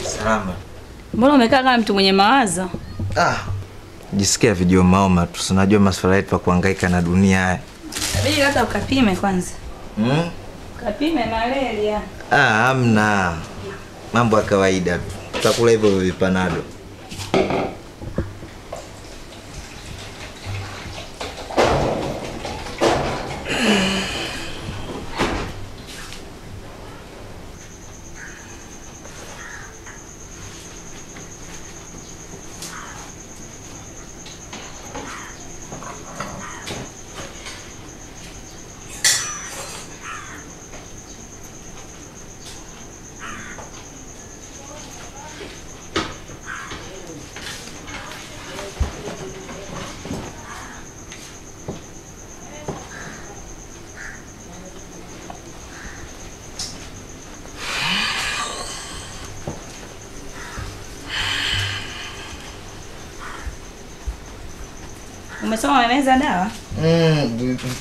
Salama. Mbona umekaa kama mtu mwenye mawazo? Ah. Jisikia video maoma tu. Unajua masuala yetu ya kuhangaika na dunia haya. Inabidi labda ukapime kwanza. Ukapime malaria. Ah, hamna. Mambo ya kawaida tu. Tutakula hivyo vipanado. Umesoma umemeza dawa?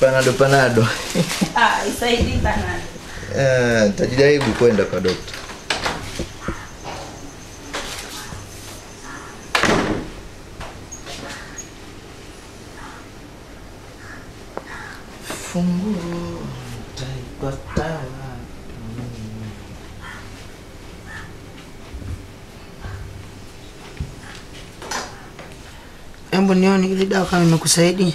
Panado panado. Ah, isaidii panado. Nitajaribu kwenda kwa daktari. Funguo nitaipata wapi? Hebu nione ile dawa kama imekusaidia.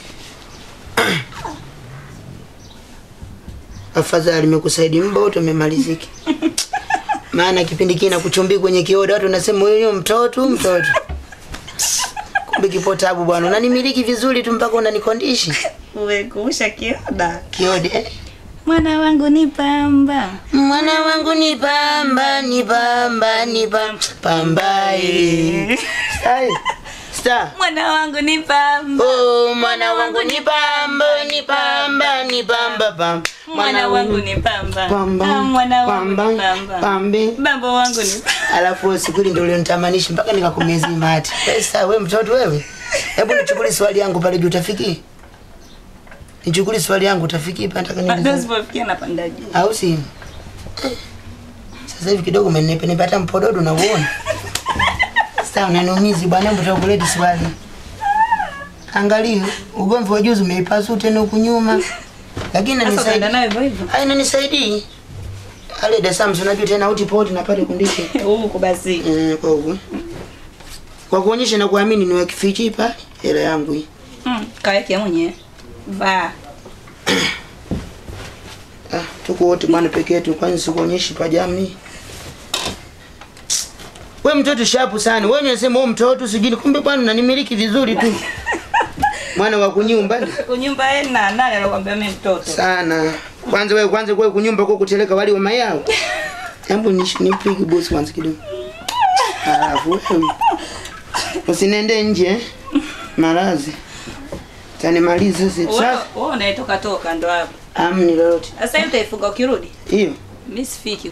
Afadhali imekusaidia mba wote umemalizika. Maana kipindi kina kuchumbi kwenye kioda watu wanasema wewe mtoto mtoto. Kumbe kipo tabu bwana. Unanimiliki vizuri tu mpaka unanikondishi. Umekuusha kioda. Kioda. Eh? Mwana wangu ni pamba. Mwana wangu ni pamba, ni pamba, ni pamba. Pamba. Sai. Star. Mwana wangu ni pamba. Oh, mwana wangu ni pamba, ni pamba, ni pamba pamba. Mwana wangu ni pamba. Pamba. Mwana wangu ni pamba. Pambe. Bambo wangu ni pamba. Alafu siku ile ndio ulionitamanisha mpaka nikakumezea mate. Sasa wewe mtoto wewe. Hebu nichukulie swali yangu pale juu utafiki. Nichukulie swali yangu utafiki hapa nataka niulize. Bado sipofikia napanda juu. Au si? Sasa hivi kidogo umenipa hata mpododo na uone. Sasa unaniumizi bwana, hebu tukulete swali. Angalia, ugomvi wa juzi umeipasu tena huku nyuma. Lakini inanisaidia nayo hivyo hivyo. Hai inanisaidia. Ale da Samson unajua tena utipoti na pale kundishe. Huko basi. Kwa huko. Kwa kuonyesha na kuamini niwe kifichi pale hela yangu hii. Kaweke mwenyewe. Ba. Ah, tuko wote bwana peke yetu kwani sikuonyeshi pa jamii. Wewe mtoto shapu sana. Wewe unasema wewe mtoto sijini kumbe bwana unanimiliki vizuri tu. Mwana wa kunyumba. Kunyumba yeye na nani anakuambia mimi mtoto? Sana. Kwanza wewe kwanza wewe kunyumba kwa kuteleka wali wa mayao. Hebu nipige boss kwanza kidogo. Alafu wewe usinende nje. Marazi. Tanimaliza sasa. Wewe unaitoka toka ndo hapo. Amni lolote. Sasa hiyo utaifunga ukirudi? Hiyo. Mimi sifiki.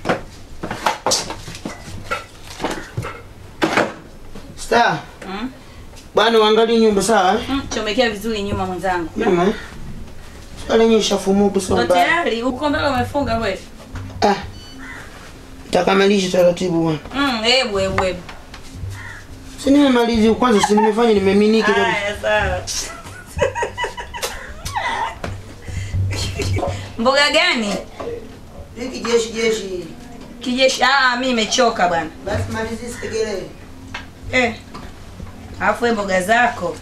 Star. Bwana uangalie nyumba sawa? Chomekea vizuri nyuma mwenzangu. Nyuma. Swali yenyewe ishafumuka sio mbaya. Tayari uko mbele umefunga wewe. Ah. Nitakamilisha taratibu bwana. Hebu hebu hebu. Si nimemaliza kwanza si nimefanya nimeminiki kabisa. Haya sawa. Mboga gani? Hiki jeshi jeshi. Kijeshi. Ah, mimi nimechoka bwana. Basi malizi sitegele. Eh. Alafu mboga zako.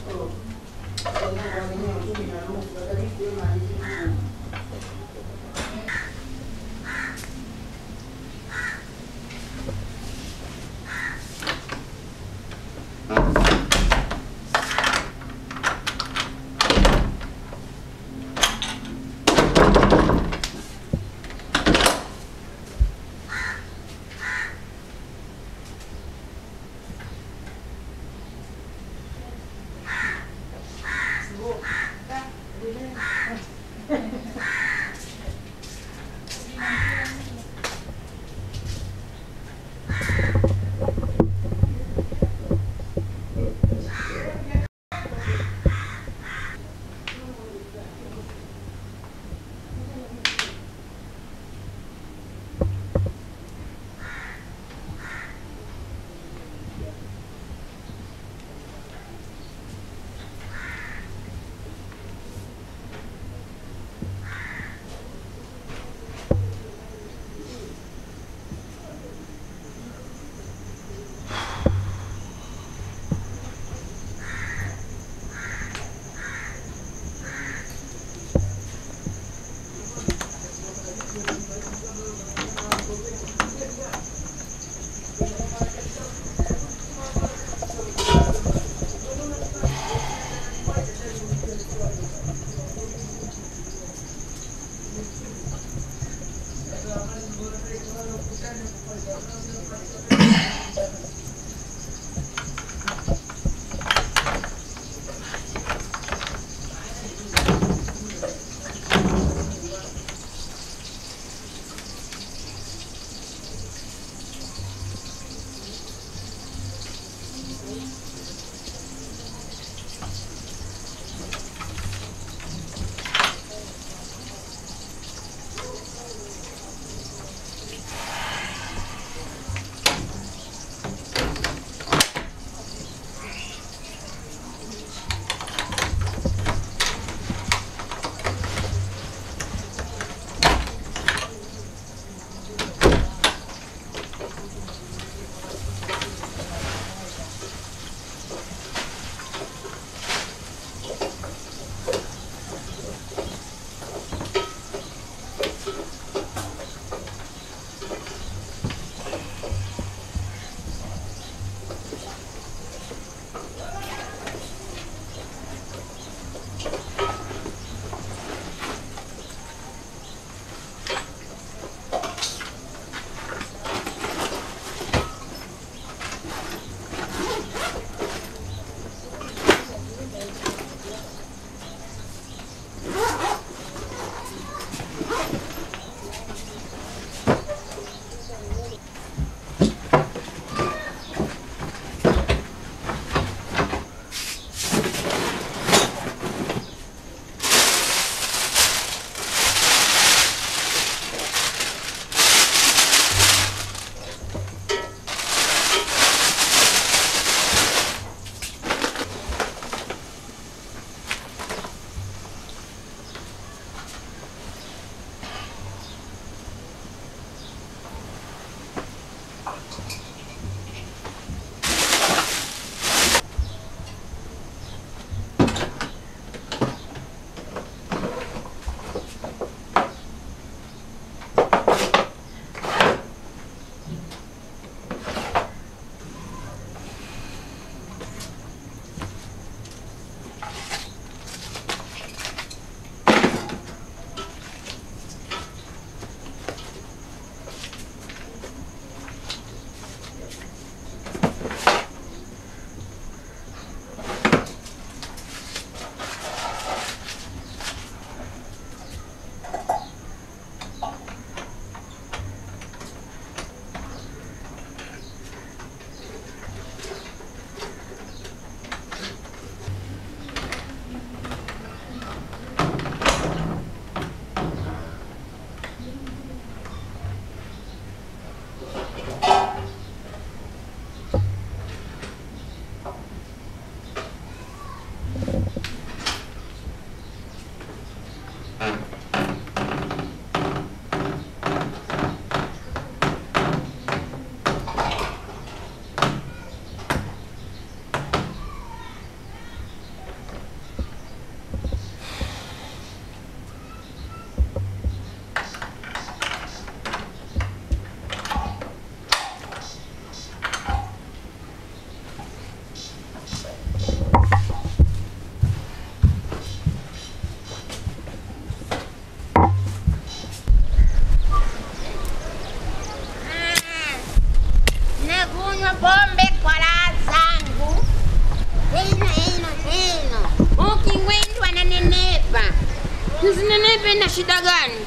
Ninenepe na shida gani?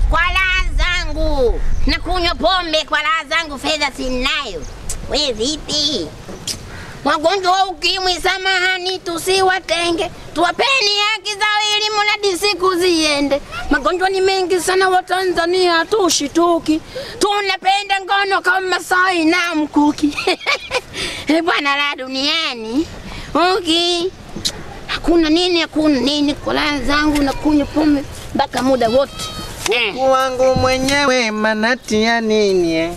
Kwa raha zangu nakunywa pombe kwa raha zangu, fedha sinayo. We vipi? Wagonjwa wa ukimwi samahani, tusiwatenge, tuwapeni haki zao ili mradi siku ziende. Magonjwa ni mengi sana wa Tanzania, tushituki. Tunapenda ngono kama Masai na mkuki. Bwana la duniani. Uki hakuna nini, hakuna nini, kwa raha zangu nakunywa pombe mpaka muda wote. Wangu mwenyewe manatia nini eh?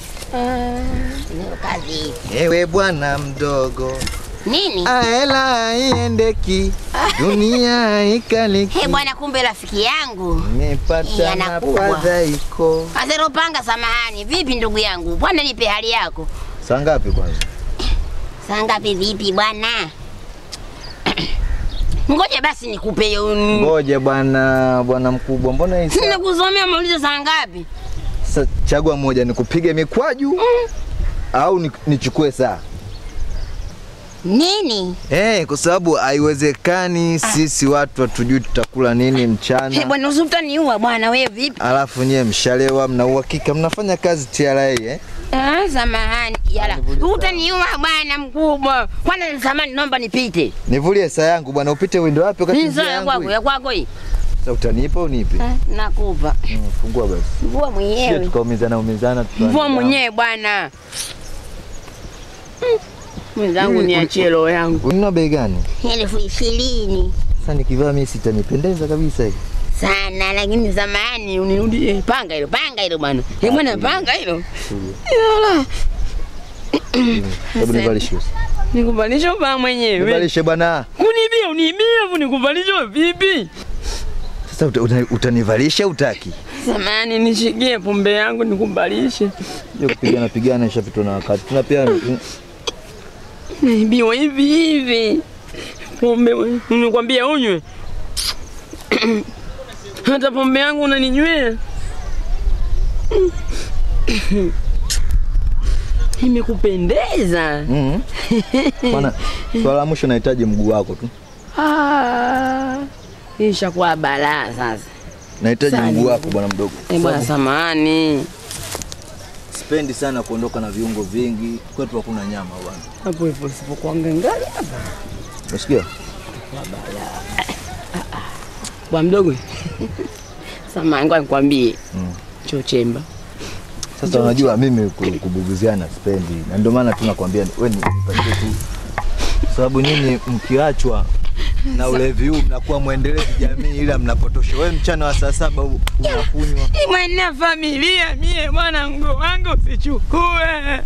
Kazi. Ewe bwana mdogo, Nini? Hela iendeki. Dunia ikaliki. He bwana, kumbe rafiki yangu. Nimepata mafadhaiko. Azero panga, samahani. Vipi ndugu yangu? Bwana nipe hali yako. Saa ngapi kwanza? Saa ngapi vipi bwana? Ngoja basi nikupe. Ngoja bwana, bwana mkubwa. Mbona hii? Nimekusomea muulize saa ngapi? Sasa chagua moja, nikupige mikwaju au nichukue saa. Nini? Kwa sababu haiwezekani sisi watu hatujui tutakula nini mchana. Eh bwana, usitaniua bwana wewe vipi? Alafu nyewe mshalewa, mna uhakika mnafanya kazi TRA eh? Ah, samahani. Yala. Utaniua bwana mkubwa. Bwana samahani, naomba nipite. Nivulie saa yangu bwana, upite uende wapi wakati njia yangu? Ya kwako hii. Sasa utanipa unipe? Nakupa. Fungua basi. Fungua mwenyewe. Sio tukaumizana umizana tu. Fungua mwenyewe bwana. Mwenzangu niachie roho yangu. Ununua bei gani? 20,000. Sasa nikivaa mimi sitanipendeza kabisa hii. Sana, lakini zamani unirudie. Panga hilo, panga hilo bwana. Eh bwana, panga hilo. Yala. Hebu nivalishe. Nikuvalishe bwana mwenyewe. Nivalishe bwana. Kunibia, unibia, afu nikuvalishe vipi? Sasa utanivalisha utaki? Samahani, nishikie pombe yangu nikuvalishe. Hiyo kupigana pigana ishapitwa na wakati. Tunapiana. Nibiwa hivi hivi. Pombe nimekwambia unywe. Hata pombe yangu unaninywea. Imekupendeza. Bwana, swala la mwisho nahitaji mguu wako tu. Ah, ishakuwa balaa sasa. Nahitaji mguu wako bwana mdogo. Eh bwana, samahani. Sipendi sana kuondoka na viungo vingi. Kwetu hakuna nyama bwana. Hapo hivyo sipokuangalia hapa. Unasikia? Kwa balaa. Bwana mdogo. Samahani, ngoja nikwambie. Chochemba. Sasa unajua mimi kubuguziana sipendi. Na ndio maana tunakwambia wewe nipatie tu. Sababu nyinyi mkiachwa na ulevi huu mnakuwa muendelezi jamii ila mnapotosha. Wewe mchana wa saa 7 unakunywa. Mwana familia mie bwana ngo wangu usichukue.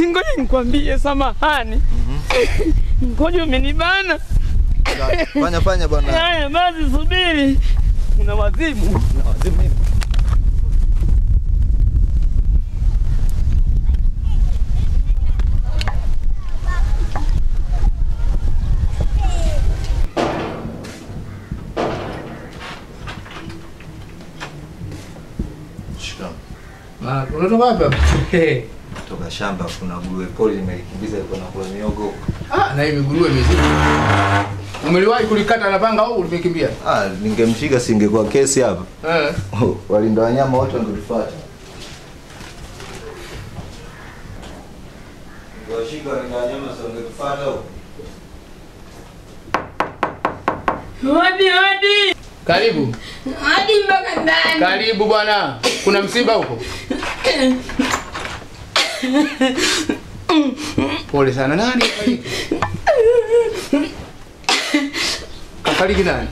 Ngoja nikwambie samahani. Ngoja umenibana. Fanya fanya bwana. Haya basi subiri. Una wazimu. Una wazimu mimi. Unatoka wapi hapa? Toka shamba, kuna nguruwe pori nimelikimbiza ilikuwa nakula miogo. Ah, na hivi nguruwe mizima. Umeliwahi kulikata na panga au ulikimbia? Ah, ningemshika singekuwa kesi hapa. Eh. Walinda wanyama wote wangetufuata. Washika walinda wanyama sio wangetufuata. Hodi hodi. Karibu. Hadi mpaka ndani. Karibu bwana. Kuna msiba huko? Pole sana. Nani kafariki? Kafariki nani?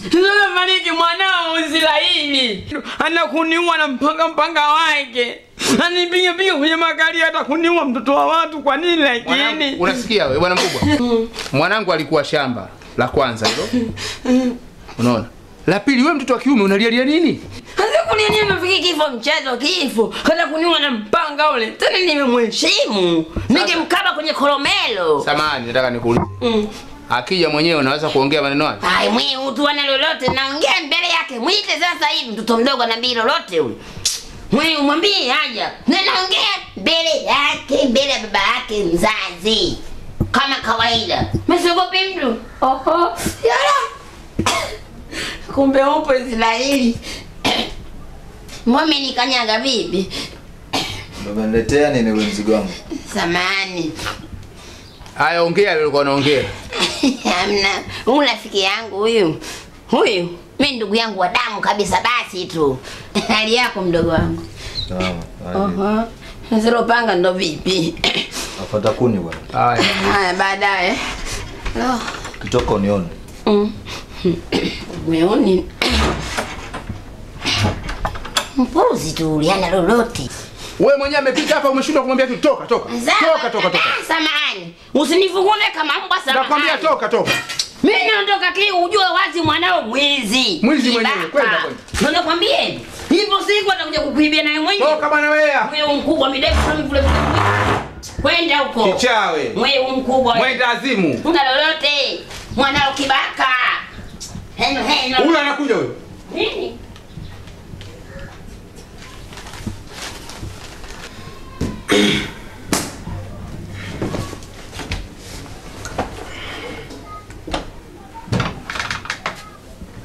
Kafariki mwanao Israeli. Anakuniua na mpanga wake. Anipiga piga kwenye makali hata kuniua mtoto wa watu kwa nini lakini? Unasikia wewe bwana mkubwa? Mwanangu alikuwa shamba la kwanza hilo. Unaona? La pili, wewe mtoto wa kiume unalialia nini? Sasa kuniania mfiki kifo mchezo kifo. Hata kuniua na mpanga ule. Tena nimemheshimu. Ningemkaba kwenye koromelo. Samahani, nataka nikuulize. Akija mwenyewe unaweza kuongea maneno hayo? Ai, mimi mtu ana lolote naongea mbele yake. Mwite sasa hivi mtoto mdogo anaambia lolote huyu. Mimi umwambie haja. Ninaongea mbele yake, mbele ya baba yake mzazi. Kama kawaida. Mimi siogopi mtu. Oho. Yala. Kumbe upo Israeli. Mwame nikanyaga vipi? Baba niletea nini wewe mzigo wangu? Samahani. Haya ongea leo ulikuwa unaongea. Hamna. Huyu rafiki yangu huyu. Huyu mimi ndugu yangu wa damu kabisa basi tu. Hali yako mdogo wangu? Sawa. Oho. Zero panga ndo vipi? Nafuata kuni bwana. Haya. Haya baadaye. Oh. Kitoka unione. Umeoni? Mpuzi tu, yana lolote. Wewe mwenyewe amepita hapa umeshindwa kumwambia tu toka toka. Toka toka toka. Samahani. Samahani. Usinifukuze kama mbwa samahani. Nakwambia toka toka. Mimi naondoka kile ujue wazi mwanao mwizi. Mwizi mwenyewe kwenda kwenda. Ndio nakwambia. Hivyo siku atakuja kukuibia naye mwenyewe. Toka bwana wewe. Wewe mkubwa midefu kama vile vile. Kwenda huko. Kichawe. Wewe mkubwa. Mwenda azimu. Una lolote. Mwanao kibaka. Heno heno. Huyu anakuja huyo. Nini?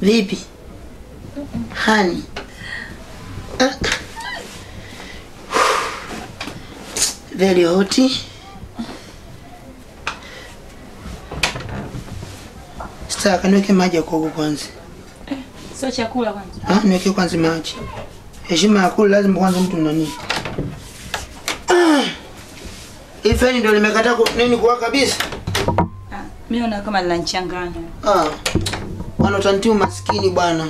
Vipi? Hani. Very hot. Sasa niweke maji ya kuoga kwanza. Sio chakula kwanza. Ah, niweke kwanza maji. Heshima ya kula lazima kwanza mtu nani. Ifeni ndio limekataa nini kuwa kabisa? Ah, mimi naona kama linanichanganya. Ah. Bwana utanitia maskini bwana.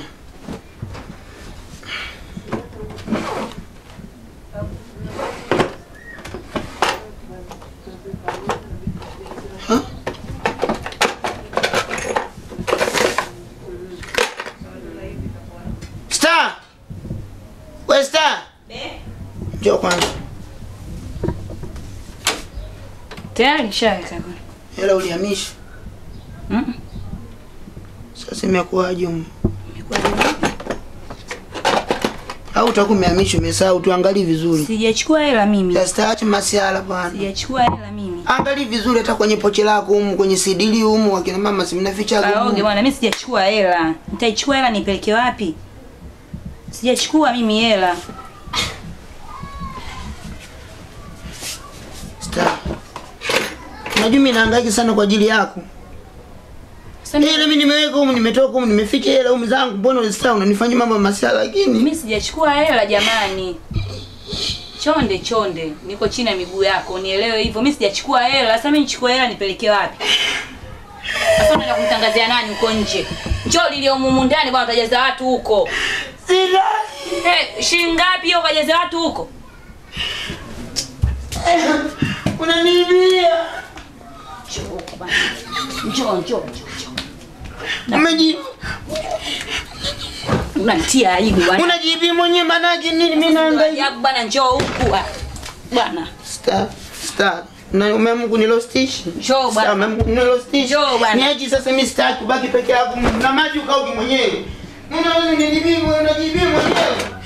Ha? Star! We Star! Be? Njoo kwanza. Tayari nishaweka kwanza. Hela ulihamisha? Sasa imekuwaje huko? Imekuwaje? Au utakuwa umehamisha umesahau tuangalie vizuri. Sijachukua hela mimi. Sasa acha masiala bwana. Sijachukua hela mimi. Angalia vizuri hata kwenye pochi lako humu kwenye sidili humu wakina mama si mnaficha humu. Kaoge bwana mimi sijachukua hela. Nitaichukua hela nipeleke wapi? Sijachukua mimi hela. Star. Unajua mimi nahangaika sana kwa ajili yako. Hela mimi nimeweka humu, nimetoka humu, nimeficha hela humu zangu. Mbona sasa unanifanyia mambo masiala lakini? Mimi sijachukua hela jamani. Chonde chonde, niko chini ya miguu yako, nielewe hivyo. Mimi sijachukua hela. Sasa mimi nichukue hela nipeleke wapi? Sasa unaenda kumtangazia nani huko nje? Njoo lilio humu ndani bwana utajaza watu huko. Sina. Shilingi ngapi hiyo ukajaza watu huko? Unaniibia. Njoo bwana. Njoo njoo njoo. Unanitia aibu bwana. Unajibi mwenyewe maana yake nini? Mimi naangalia bwana njoo huku. Bwana. Star, star. Na umeamua kunilostish? Njoo bwana. Umeamua kunilostish? Njoo bwana. Niachi sasa mimi sitaki kubaki peke yako na maji ukaoge mwenyewe. Unaweza unijibi, unajibi mwenyewe.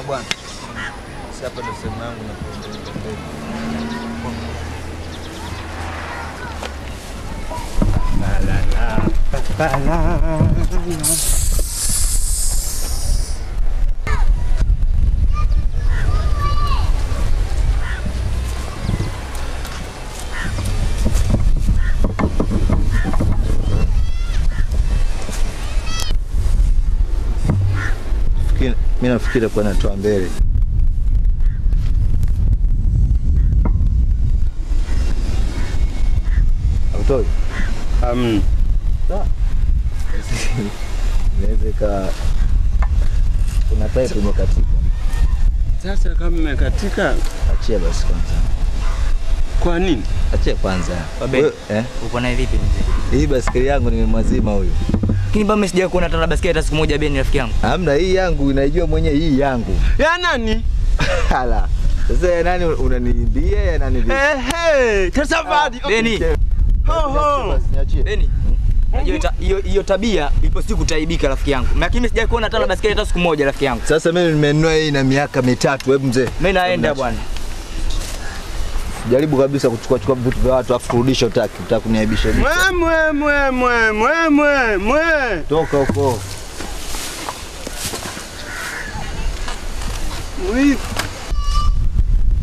Bwana. Sasa hapa ndo sehemu yangu na kuendelea. La la la la. Mimi nafikiri kwa natoa mbele. Autoi. Sawa. Inaweza kuna pipe imekatika. Sasa kama imekatika, achia basi kwanza. Kwa nini? Achia kwanza. Babe, uko naye vipi mzee? Hii basikeli yangu nimemwazima huyu. Lakini baba mimi sijawahi kuona hata basikeli hata siku moja Beni rafiki yangu. Hamna, hii yangu inaijua mwenyewe hii yangu. Ya nani? Hala. Sasa ya nani unaniimbia ya nani vipi? Eh, tasafari. Beni. Ho ho. Beni. Unajua hiyo tabia ipo siku utaibika rafiki yangu. Lakini mimi sijawahi kuona hata basikeli hata siku moja rafiki yangu. Sasa mimi nimenunua hii na miaka mitatu hebu mzee. Mimi naenda bwana. Jaribu kabisa kuchukua chukua vitu vya watu afu kurudisha utaki, utaki kuniaibisha. Mwe mwe mwe mwe mwe mwe. Toka huko. Mwi.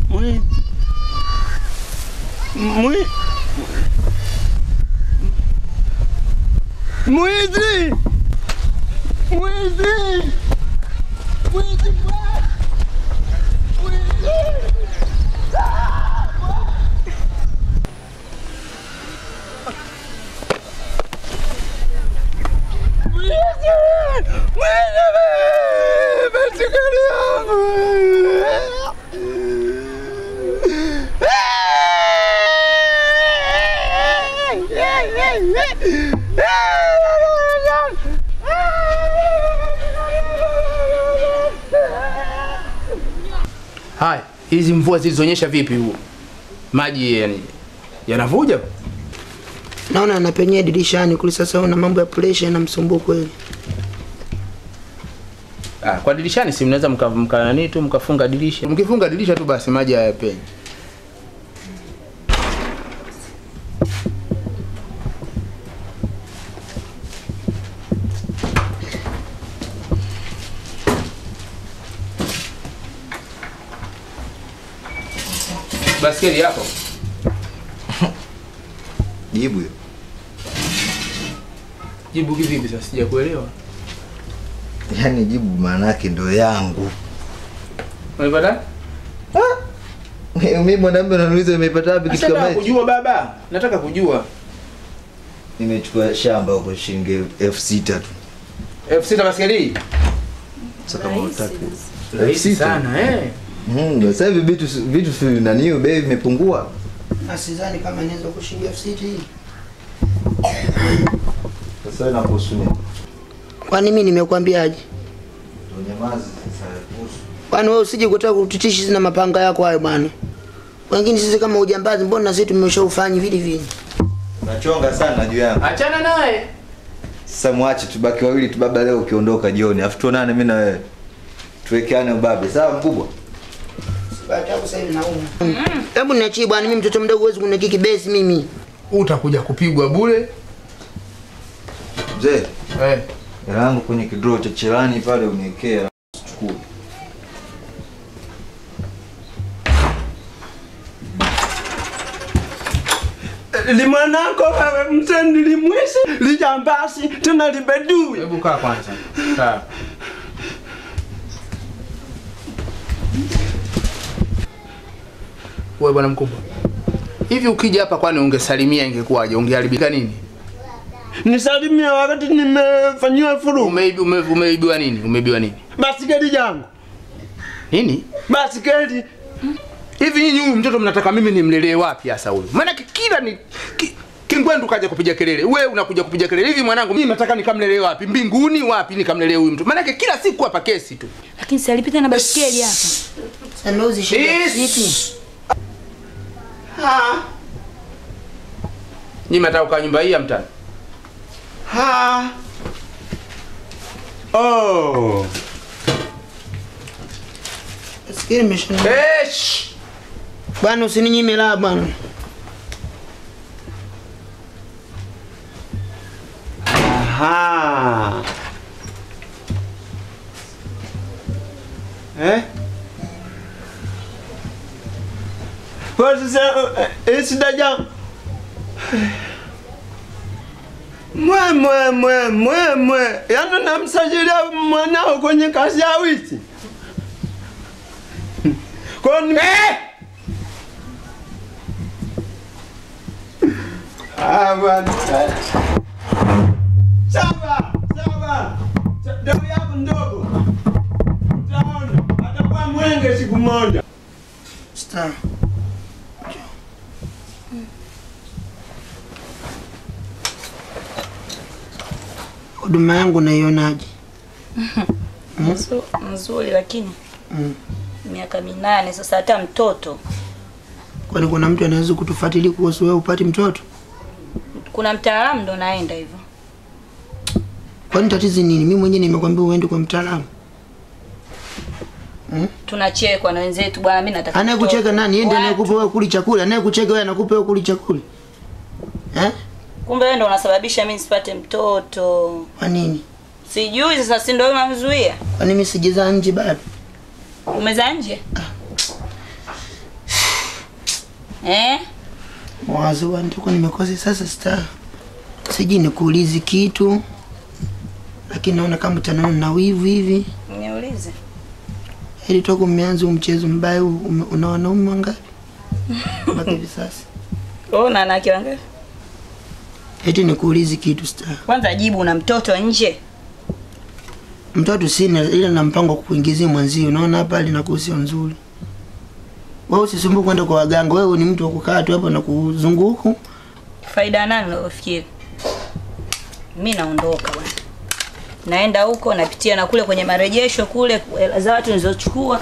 Mwi. Mwi. Mwizi! Mwizi! Mwizi! Mwizi! Haya, hizi mvua zilizonyesha vipi huo? Maji yani yanavuja? Naona anapenyea dirishani kule sasa, una mambo ya pressure inamsumbua kweli. Ah, kwa dirishani si mnaweza mka nani tu mkafunga dirisha. Mkifunga dirisha tu basi maji hayapenyi. Baskeli yako. Jibu hiyo. Jibu kivipi sasa sijakuelewa? Yaani jibu maana yake ndio yangu. Umeipata? Ah! Mimi mwanamume unaniuliza nimeipata wapi kitu kama hicho? Nataka kujua baba, nataka kujua. Nimechukua shamba huko shilingi 6000 tu. 6000 baskeli? Sasa kama unataka. Rahisi sana eh. Sasa hivi vitu nani bei vimepungua. Asizani kama inaweza kushinda 6000 hii. Sasa inakuhusu nini? Kwani mimi nimekwambiaje? Unyamaze sasa kuhusu. Kwani wewe usije kutaka kututishi na mapanga yako hayo bwana. Wengine sisi kama ujambazi mbona sisi tumeshaufanya vile vile. Unachonga sana juu yangu. Achana naye. Sasa muache tubaki wawili tu baba leo ukiondoka jioni. Afu tuonane mimi na wewe. Tuwekeane ubabe. Sawa mkubwa? Bahati yako sasa hivi nauma. Hebu niachie bwana, mimi mtoto mdogo huwezi kunikiki base mimi. Utakuja kupigwa bure. Mzee. Eh. Hela yangu kwenye kidro cha chelani pale uniwekea usichukue. Limwanako wewe mzee nilimwisi, lijambasi, tena libedui. Hebu kaa kwanza. Kaa. Wewe bwana mkubwa. Hivi ukija hapa kwani ungesalimia ingekuwaje? Ungeharibika nini? Nisalimia wakati nimefanywa furugu. Umeibiwa nini? Umeibiwa nini? Basikeli yangu. Nini? Basikeli. Hivi nyinyi huyu mtoto mnataka mimi nimlelee wapi hasa huyu? Maana kila ni Kingwendu kaja kupiga kelele. Wewe unakuja kupiga kelele. Hivi mwanangu mimi nataka nikamlelee wapi? Mbinguni wapi nikamlelee huyu mtoto? Maana kila siku hapa kesi tu. Lakini si alipita na basikeli hapa. Ameuzi shilingi. Ha. Nyinyi mnataka kukaa nyumba hii ya mtani? Ha. Oh. Basikeli imesha. Eh. Bwana usininyime la bwana. Aha. Eh? Kwa sasa sida Mwe mwe mwe mwe mwe. Yaani namsajilia mwanao kwenye kazi ya wiki. Kwa nini? Ah bwana. Sawa, sawa. Ndio yako ndogo. Utaona atakuwa mwenge siku moja. Star. Huduma yangu naionaje? Nzuri lakini miaka 8 sasa hata mtoto. Kwani kuna mtu anaweza kutufuatilia kuhusu wewe upate mtoto? Kuna mtaalamu ndo naenda hivyo. Kwani tatizo nini? Mimi mwenyewe nimekwambia uende kwa mtaalamu. Tunachekwa na wenzetu bwana, mimi nataka. Anayekucheka nani? Yeye ndiye anayekupa wewe kuli chakula. Anayekucheka wewe anakupa wewe kuli chakula. Eh? Kumbe wewe ndo unasababisha mimi nisipate mtoto. Kwa nini? Sijui sasa, si ndio wewe unamzuia? Kwa nini mimi sijezaa nje bado? Umezaa nje? Eh? Mwazo wangu nimekosa sasa star. Siji nikuulize kitu. Lakini naona kama utanaona na wivu hivi. Niulize. Hili toka umeanza mchezo mbaya una wanaume wangapi? Mpaka hivi sasa. Wewe una wanawake wangapi? Eti nikuulize kitu star. Kwanza jibu, una mtoto nje? Mtoto sina, ila na mpango kuingizia mwanzio. Unaona hapa hali inakuwa sio nzuri. Wewe usisumbuke kwenda kwa waganga. Wewe ni mtu wa kukaa tu hapo na kuzunguka. Faida nani unafikiri? Mimi naondoka bwana. Naenda huko napitia na kule kwenye marejesho kule hela za watu nilizochukua.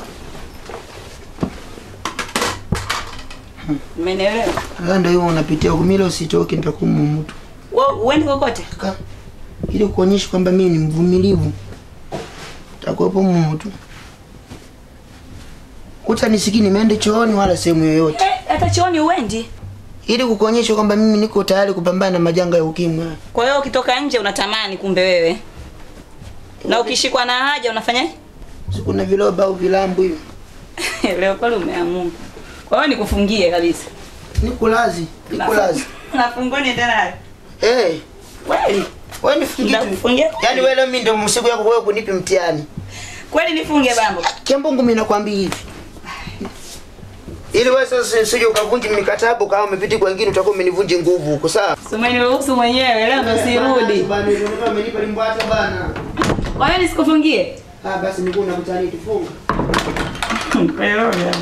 Umenielewa? Sasa ndio hiyo unapitia huko, mimi leo sitoki nitakumu mtu. Wewe uende kokote? Kaka. Ili kuonyesha kwamba mimi ni mvumilivu. Nitakuwepo mtu. Utanisiki nimeende chooni wala sehemu yoyote. Hata chooni uendi? Ili kukuonyesha kwamba mimi niko tayari kupambana na majanga ya ukimwi. Kwa hiyo ukitoka nje unatamani kumbe wewe. Na ukishikwa na haja unafanyaje? Sikuna viloba au vilambu hivi. Leo kweli umeamua. Kwa hiyo nikufungie kabisa. Nikulazi, nikulazi. Nafungoni tena. Eh. Kweli? Wewe nifungie. Nikufungie? Yaani wewe leo mimi ndio msiku yako wewe kunipi mtihani. Kweli nifunge bambo? Kiambongo mimi nakwambia hivi. Ili wewe sasa usije ukavunja mikataba kama umepita kwa wengine utakuwa umenivunja nguvu huko, sawa? Umeniruhusu mwenyewe leo ndo sirudi. Bana, ndio umenipa limbwata bana. Kwa hiyo nisikufungie? Ah basi miguu na kutani tufunga. Leo ya.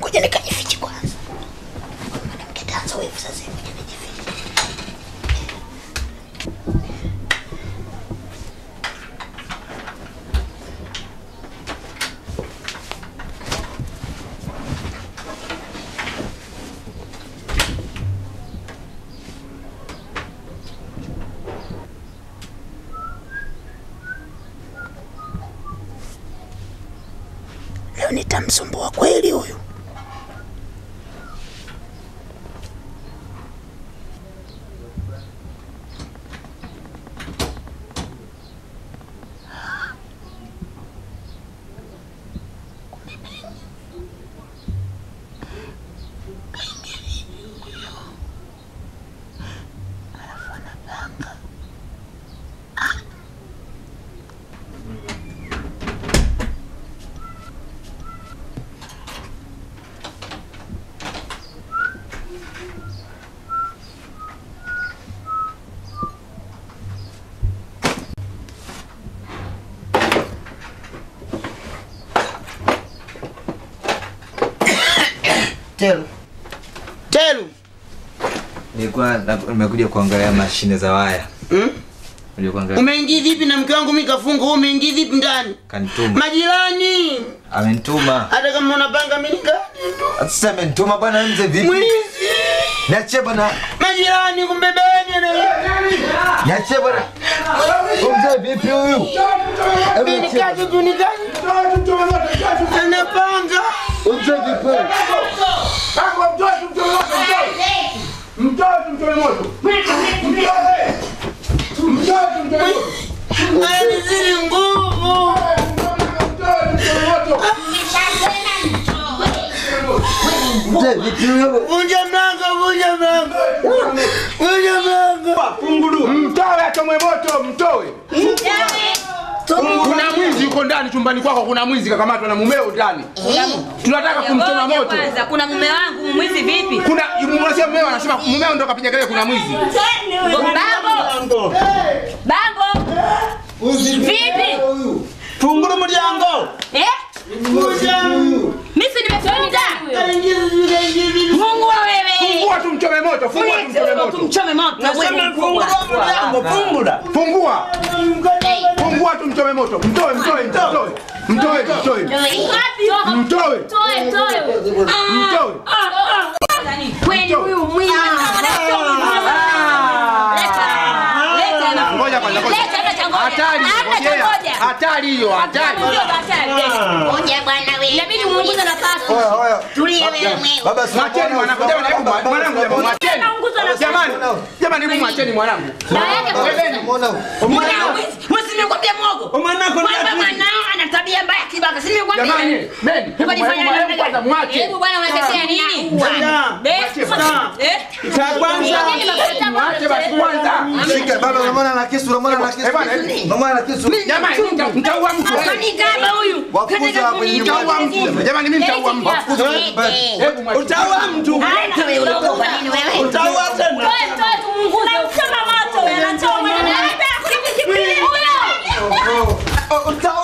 Ngoja nikajifiche kwanza. Mwanamke tanzo wewe sasa ngoja nijifiche. Leo nitamsumbua kweli huyu. Telu. Telu. Nilikuwa nimekuja kuangalia mashine za waya. Kuangalia. Umeingia vipi na mke wangu mimi kafunga, wewe umeingia vipi ndani? Kanituma. Majirani. Amenituma. Hata kama unapanga mimi nikani. Sasa amenituma bwana mzee vipi? Mwizi. Niachie bwana. Majirani kumbebeni na. Niachie bwana. Mzee vipi huyu? Mimi nikaje tu nikaje. Anapanga. Mzee vipi? Mtoe moto. Mtoe. Anizidi nguvu. Mzee vipi huyu? Vunja mlango, vunja mlango. Vunja mlango. Fungulu. Mtoe achomwe moto, mtoe. Kuna mwizi yuko ndani chumbani kwako, kuna mwizi kakamatwa na mumeo ndani. Tunataka kumchoma moto. Kwanza kuna mume wangu mwizi vipi? Kuna unasema mumeo anasema mumeo ndo kapiga kelele kuna mwizi. Bambo. Bambo. Vipi? Fungula mlango. Eh? Mimi si nimefunga. Mungu wewe. Fungua tumchome moto, fungua tumchome moto. Tumchome moto. Nasema fungua mlango, fungula. Fungua. Fungua tumchome moto. Mtoe, mtoe, mtoe. Mtoe, mtoe. Mtoe. Mtoe, mtoe. Mtoe. Kweli huyu mwizi. Leta. Ngoja kwanza. Hatari. Hatari hiyo, hatari. Ngoja bwana wewe. Inabidi muunguze na pasi. Oya oya. Tulia wewe. Baba mwacheni mwanangu. Jamani hebu mwanangu jamani mwacheni. Jamani. Jamani hebu mwacheni mwanangu. Unaona? Wewe si nimekwambia mwogo. Mwanako Kwamba mwanao ana tabia mbaya kibaka. Si nimekwambia. Jamani, Ben, hebu hebu kwanza mwache. Hebu bwana unatetea nini? Eh? Cha kwanza Mwache basi kwanza. Shika baba, unamwona na kisu, unamwona na kisu. Eh, bwana, Unamwona na kisu. Jamani, nitaua mtu. Kwani kama huyu. Wafukuze hapa kwenye nyumba. Nitaua mtu. Jamani mimi nitaua mtu. Hebu mwache. utaua mtu. Hata wewe unaogopa nini wewe? Utaua tena. Toe toe tumunguze. Unamchoma moto wewe, anachoma. Utaua.